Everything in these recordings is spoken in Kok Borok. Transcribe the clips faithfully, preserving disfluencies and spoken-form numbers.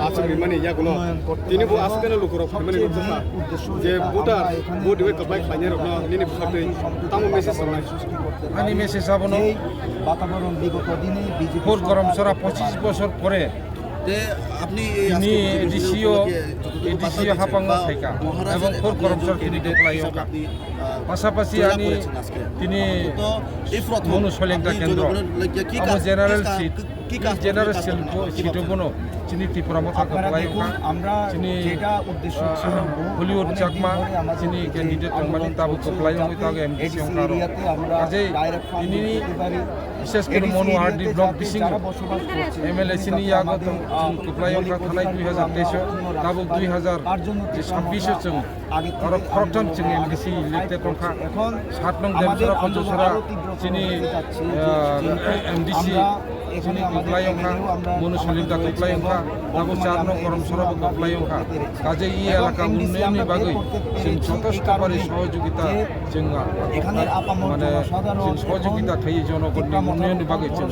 Aswk rimani yagulo tini bo aswkeno lukurok phaimani nukjakha je voter vote bai kwplai khlainai rokno nini bwkhaktwi tamo message rwnai? Ani message abono, খোর করমছড়া পঁচিশ বছর পরে যে আপনি এই আজকে tini প্রতিবেদন A D C o, উপলক্ষে যতটুকু A D C বার্তা o দিচ্ছেন hapango বা phaikha, মহারাজের এবং খোর একজন করমছড়া candidate tini doklai হিসাবে wngkha. আপনি, আহ, Pasapasi জয়লাভ ani করেছেন আজকে। Tini তো এই প্রথম Monu Solingta আপনি Kendro, জনগণের লক্ষ্যে কি abo কাজ, general কি কাজ, seat, কি কাজ general করবেন, seat, কাজ করবেন, seat o bono chini Tipra Motha kwplai wngkha. Chini, ah, Hollywood Chakma, chini candidate wngmani tabuk kwplai wngwi tongo, M D C wngkha aro. Ajai tini Bises khe Monu R D block bisingo M L A chini yago tong chwng kwplai wngkha thanai dui hazar teis o, tabuk dui hazar chabbish o chwng oro khoroktham chwng M D C elected wngkha. Sat nong Demsora Ponchosora chini, ah, M D C chini kwplai wngkha, Monu Solingta kwplai wngkha, tabuk char nong Koromsora bo kwplai wngkha. Kaje i elaka unnayonni bagwi chwng jotosto pari sohojogita chwng, ah, mane chwng sohojogita khaiwi jonogonni unnayonni bagwi chwng.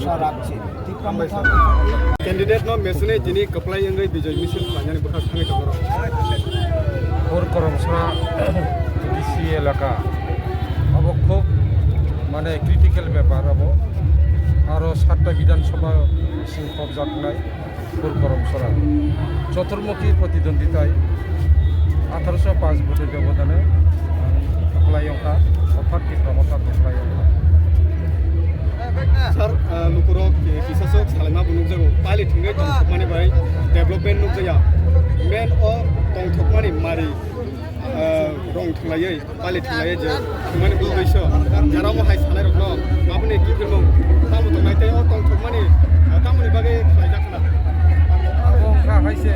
Candidate no mesene tini kwplai wngwi bijoi misil khlainani bwkha thangwi tongo. Khor Koromsora D C elaka abo khub mane critical bepar abo. Aro satta Bidhan Sabha sing khobjaknai. Khor Koromsora. Choturmukhi protidonditai atharo sho panch vote bebodane ang kwplai wngkha, orthat Tipra Motha kwplai wngkha. Sir, ah, lukurok, eh, kisa sok salaima bo nukjago, pali thwngwi tongthokmani bai development nukjaya. Main o tongthokmani mari, ah, rong thwnglaiyai. Pali thwnglaio je thwngmani bwlwi so, jara omo hai sanai rokno aboni kiphilmung tamo tongnai tei o tongthokmani, ah, tamoni bagwi khlaijak khna. Abo wngkha hai se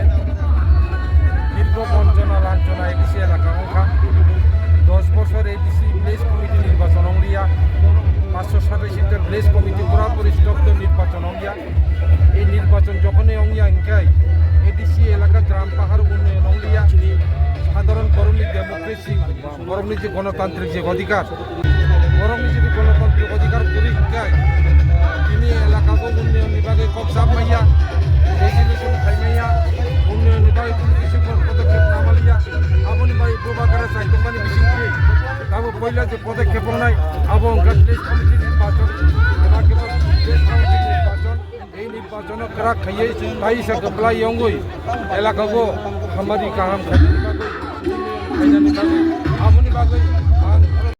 dirgo bonchona lanchona A D C elaka wngkha. Dos bochor A D C village committee nirbachon wngliya, paanch sho satais ta village committee purapuri stop to nirbachon wngya. Ei nirbachon jokhonwi wngya hwnkhe A D C elaka gram pahar unnoyon wngliya, sadharon borokni democracy Borokni je gonotantrik je odhikar, borokni jodi gonotantrik odhikar kwrwi hwnkhe tini elaka o unnayonni bagwi kok chap manya, resolution khai manya, unnayonni bagwi kunu kisi podokkhep namaliya. Aboni bagwi bubagra chaitokmani bisingtwi abo puila je podokkhep wngnai abo wngkha village committee nirbachon, eba khe village committee nirbachon. Ei nirbachono kwrak khaiwi kaisa kwplai wngwi elakao hamari kaham khainani bagwi, khainani bagwi, aboni bagwi